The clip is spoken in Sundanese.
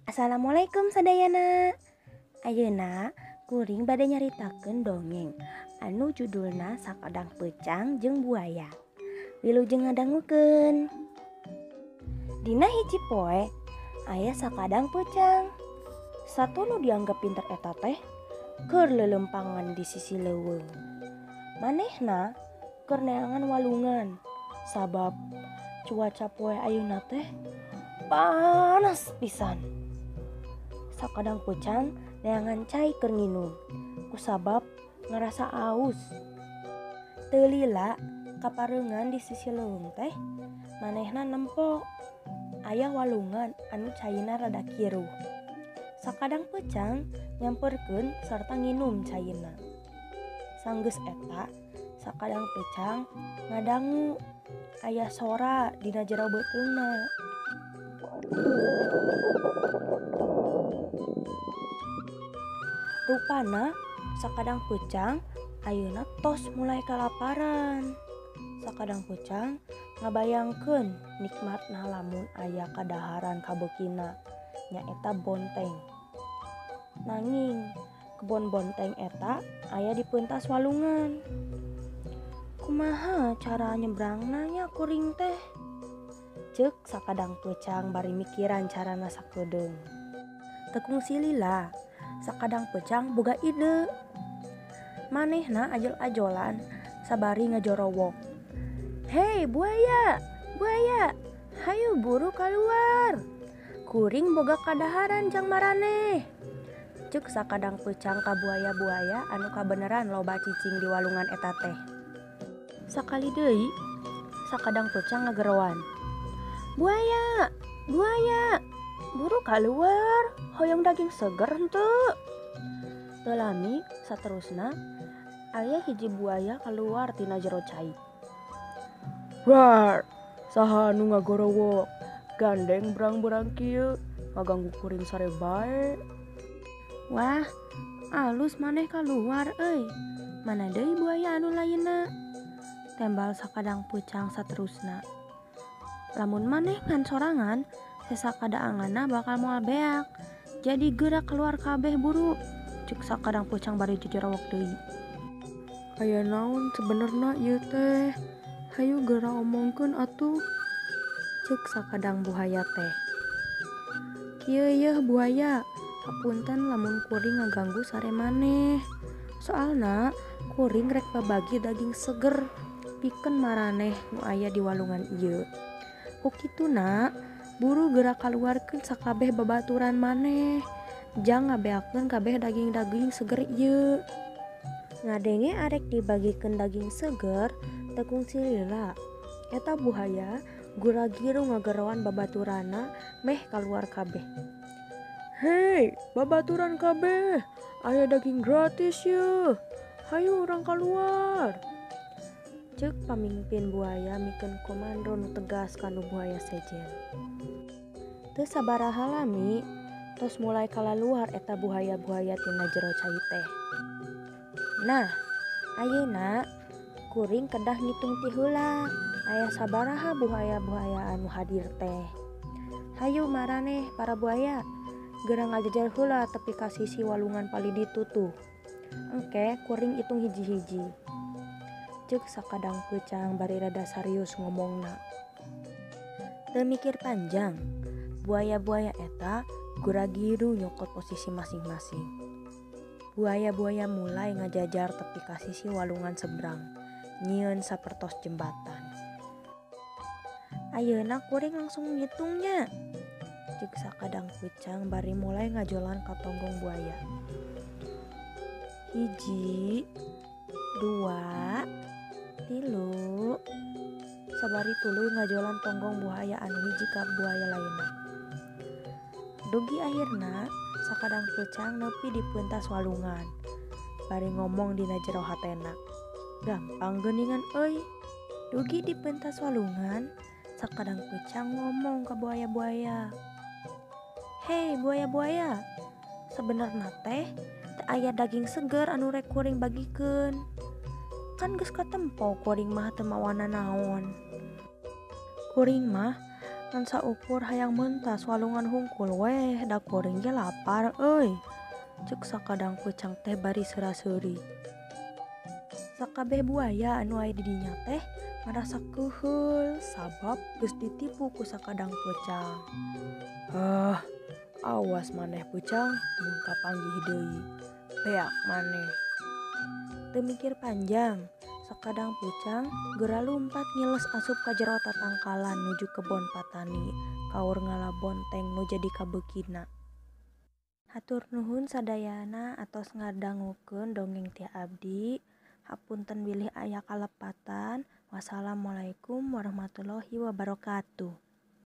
Assalamualaikum sadayana. Ayeuna kuring bade nyaritakeun dongeng anu judulna Sakadang Peucang jeung Buaya. Wilujeng ngadangukeun. Dina hiji poe aya sakadang peucang. Sato nu dianggap pinter eta teh keur leuleumpangan di sisi leuweung. Manehna keur neangan walungan sabab cuaca poe ayeuna teh panas pisan. Sakadang peucang neangan cai keur nginum kusabab ngarasa aus. Teu lila kapareungan di sisi leuweung teh manehna nempo aya walungan anu caina rada kiruh. Sakadang peucang nyamperkeun sarta nginum caina. Sanggeus eta sakadang peucang ngadangu aya sora dina jero beuteungna. Rupana sakadang peucang ayeuna tos mulai kalaparan. Sakadang peucang ngabayangkeun nikmatna lamun aya kadaharan kabeukina nyaeta bonteng. Nanging kebon bonteng eta aya di peuntas walungan. Kumaha cara nyebrangna nya kuring teh? Ceuk sakadang peucang bari mikiran carana sakedeung. Teu kungsi lila, sakadang peucang boga ide. Manehna ajol-ajolan sabari ngajorowok. Hei buaya, buaya, hayu buru kaluar. Kuring boga kadaharan jang maraneh. Ceuk sakadang peucang ka buaya-buaya anu kabeneran loba cicing di walungan eta teh. Sakali deui sakadang peucang ngageroan. Buaya, buaya, buru kaluar, hoyong daging seger henteu. Teu lami saterusna aya hiji buaya kaluar tina jero cai. Rar, saha nu ngagorowok, gandeng berang-berang kieu, ngaganggu kuring sare bae. Wah, alus maneh kaluar euy. Mana deui buaya anu lainna? Tembal sakadang peucang saterusna. Lamun maneh ngan sorangan, sesa kadaanganna bakal moal beak. Jadi geura keluar kabeh buru. Ceuk sakadang peucang bari jejorowok deui. Aya naon sebenerna ieu teh? Hayu geura omongkeun atuh. Ceuk sakadang buaya teh. Kieu yeuh buaya, hapunten lamun kuring ngaganggu sare maneh. Soalna kuring rek babagi daging seger pikeun maraneh nu aya di walungan ieu. Ku kituna buru geura kaluarkeun sakabeh babaturan maneh. Jang ngabeakeun kabeh daging-daging seger ieu. Ngadenge arek dibagikeun daging seger teu kungsi lila. Eta buaya gura-giru ngageroan babaturana meh kaluar kabeh. Hei, babaturan kabeh, aya daging gratis yeuh. Hayu urang kaluar. Ceuk pamimpin buaya mikeun komando nu tegas kanu buaya sejen. Teu sabaraha lami tos mulai kalaluar eta buaya-buaya tina jero cai teh. Nah, ayeuna kuring kedah ngitung ti heula aya sabaraha buaya-buaya anu hadir teh. Hayu maraneh para buaya, geura ngajajar heula tepi ka sisi walungan palih ditu tuh. Engke kuring itung hiji-hiji. Ceuk sakadang peucang bari rada serius ngomongna. Teu mikir panjang, buaya-buaya eta gura-giru nyokot posisi masing-masing. Buaya-buaya mulai ngajajar tepi ka sisi walungan seberang, nyieun sapertos jembatan. Ayeuna kuring langsung ngitungnya. Ceuk sakadang peucang bari mulai ngajolan ka tonggong buaya. 1, 2, 3. Sabari tuluy ngajolan tonggong buaya anu hiji ka buaya lainna. Dugi akhirna sakadang peucang nepi di peuntas walungan. Bari ngomong dina jero hatena. Gampang geuningan euy. Dugi di peuntas walungan, sakadang peucang ngomong ka buaya-buaya. Hei buaya-buaya, sebenerna teh teu aya daging seger anu rek kuring bagikeun. Kan geus katempo kuring mah teu mawana naon. Kuring mah Ngan saukur hayang mentas walungan hungkul weh da kuring ge lapar euy. Cek sakadang peucang teh bari seura-seuri. Sakabeh buaya anu aya di dinya teh ngarasa keuheul sabab geus ditipu ku sakadang peucang. Hah, awas maneh peucang mun kapanggih deui. Beak maneh. Teu mikir panjang, sakadang peucang geura lumpat ngiles asup ka jero tatangkalan nuju kebon patani kaur ngala bonteng nu jadi kabeukina. Hatur nuhun sadayana atos ngadangukeun dongeng ti abdi. Hapunten bilih aya kalepatan. Wassalamualaikum warahmatullahi wabarakatuh.